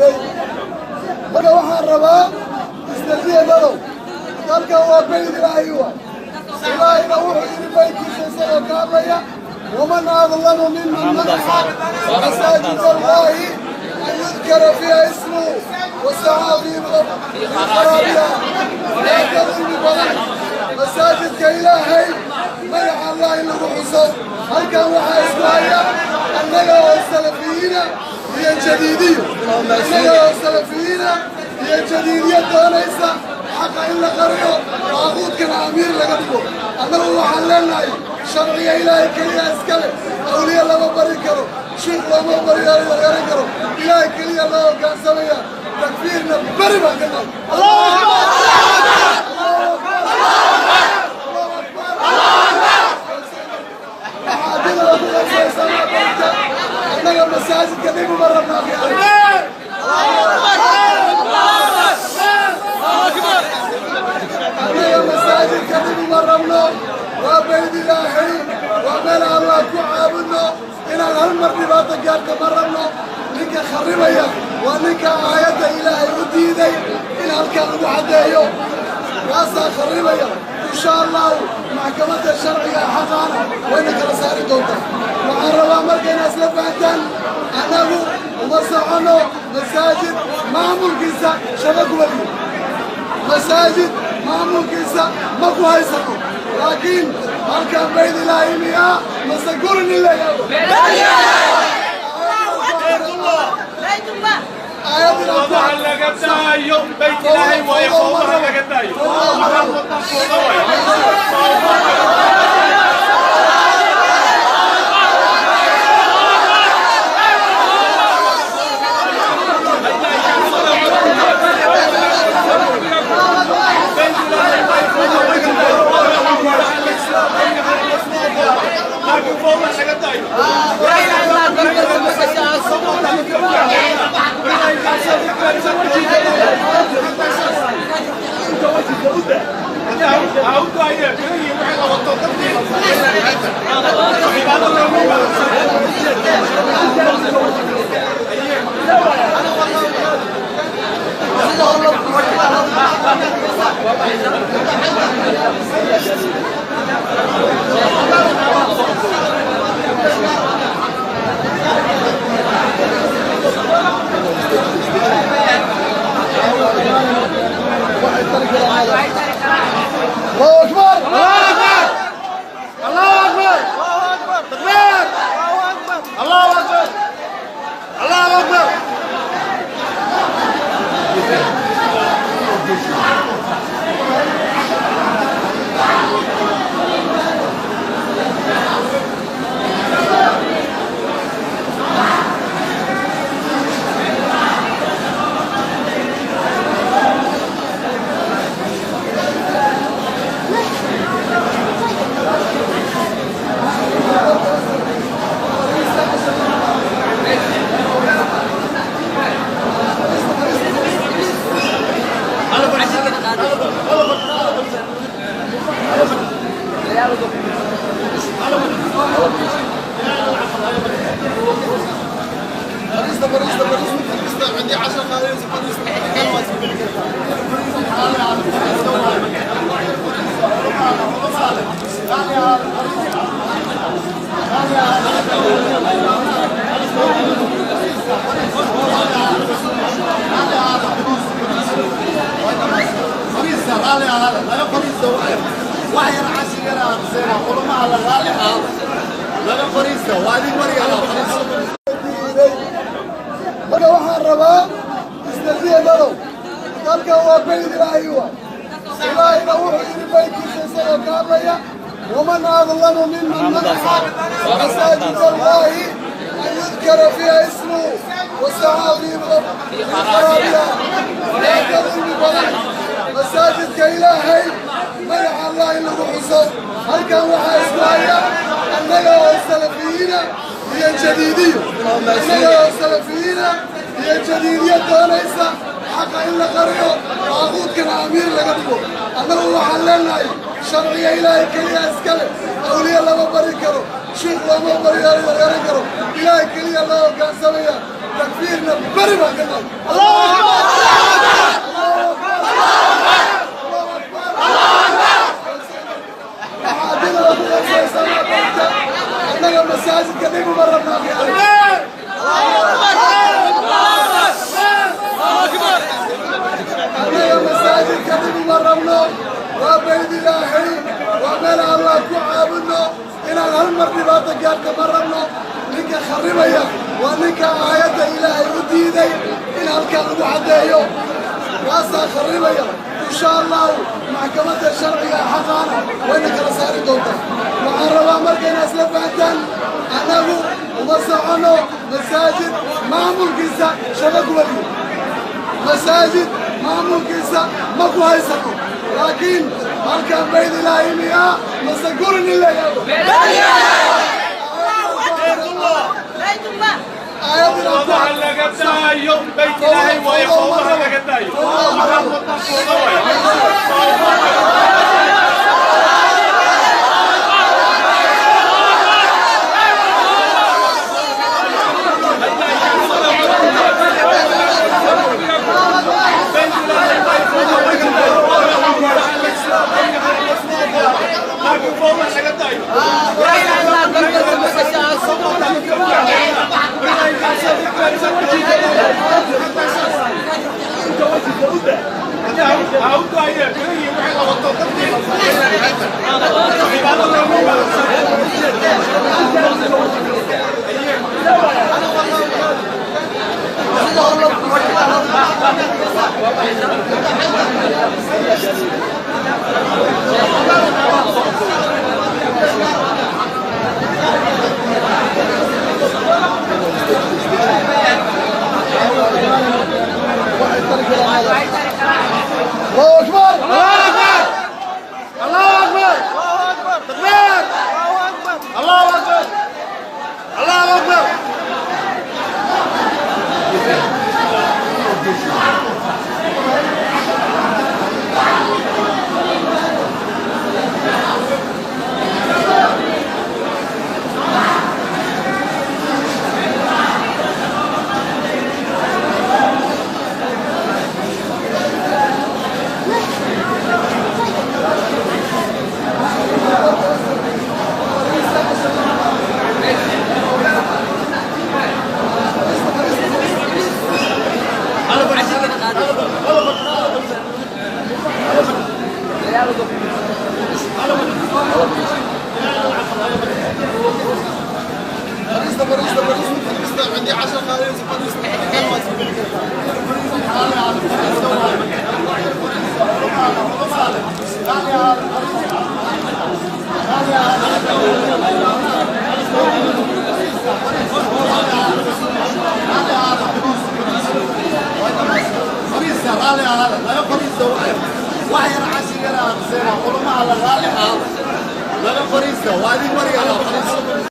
Diiday. Marka waxaan rabaa isdajiyadadow, dalkan waa bayd Ilaahay waay. Ilaahayna wuxuu yidhi baydkiisa isagoo ka hadlaya: waman adlamu miman manaca masaajid Allahi an yudkara fiiha ismuhu wasacaa fii kharaabiha. Yaa ka dulmi badan masaajidka Ilaahay magaca Allah in lagu xuso? Halkan waxaa isku haya annaga oo salafiyiina iyo jadiidiyo, annaga oo salafiyiina iyo jadiidiyo doonaysa xaqa in la qariyo, daaquudkana amiir laga dhigo. Annagu waxaan leenahay sharciga Ilaahay keliya iskale, awliye lama bari karo, shiikh looma bari garan karo, Ilaahay keliya loo hoggaansamaya. Takfiirna beri baan ka nahay. Allahu akbar! Allahu akbar! Allahu akbar! Waxaa dida ku qabsaysanaa dadka. Annaga masaajidka dhib uma rabnaa. Annaga masaajidka dhib uma rabno, waa bayd Ilaahay, waa meel Allah ku caabudno. Inaan hal mar dhibaato gaarta ma rabno. Ninka kharribaya waa ninka aayadda Ilaahay u diiday in halkan lagu caddeeyo, kaasaa kharribaya. Insha Allahu maxkamadda sharciga xaqaana wayna kala saari doontaa. Waxaan rabaa marka inaad isla fahantaan, annagu uma soconno masaajid maamulkiisa, shaqo kuma lihin, masaajid maamulkiisa ma ku haysano, laakiin halkan bayd Ilaahay miyaa mase guri nin la yaabo? Foodaha laga daayo bayt Ilaahay waaye, foodaha laga daayo, waxaan wadnaa fooda waaye. Laakiin foodaha laga daayo. الله اكبر! الله اكبر! الله اكبر! تكبير! الله اكبر! الله اكبر! فريستا فريستا فريستا فريستا، عندي 10 خريص فريستا. Diiday. Marka waxaan rabaa isdajiyadadow, dalkan waa bayd Ilaahay waay. Ilaahayna wuxuu yidhi baydkiisa isagoo ka hadlaya: waman adlamu miman manaca masaajid Allahi an yudkara fiiha ismuhu wasacaa fii kharaabiha. Yaa ka dulmi badan masaajidka Ilaahay magaca Allah in lagu xuso? Halkan waxaa isku haya annaga oo salafiyiina iyo jadiidiyo, annaga oo salafiyiina iyo jadiidiyo doonaysa xaqa in la qariyo, daaquudkana amiir laga dhigo. Annagu waxaan leenahay sharciga Ilaahay keliya iskale, awliye lama bari karo, shiikh looma bari garan karo, Ilaahay keliya loo hoggaansamaya. Takfiirna beri baan ka nahay. Allahu akbar, Allahu akbar, Allahu akbar. Waxaa adilada ku qabsaysanaa dadka. Annaga masaajidka dhib uma rabnaa. Annaga masaajidka dhib uma rabno. Waa bayd Ilaahay, waa meel Allah ku caabudno. Inaan hal mar dhibaato gaarta ma rabno. Ninka kharribaya waa ninka aayadda Ilaahay u diiday in halkan lagu caddeeyo, kaasaa kharribaya. Insha Allahu maxkamadda sharciga xaqaana wayna kala saari doontaa. Waxaan rabaa marka inaad isla fahantaan, annagu uma soconno masaajid maamulkiisa, shaqo kuma lihin masaajid maamulkiisa, ma ku haysano. Laakiin halkan bayd Ilaahay miyaa mase guri nin leeyahay? Fowdaha laga daayo, bayt Ilaahay waaye. Fowdaha laga daayo, waxaad wadaan fowda waaye. Laakiin fowdaha laga daayo. Ha u daayeen bilihii wixii la wato dadkii cibaadada loogu. الله اكبر، الله اكبر، الله اكبر، تكبير، الله اكبر، الله اكبر. فريستا فريستا فريستا فريستا، عندي 10 خريص فريستا.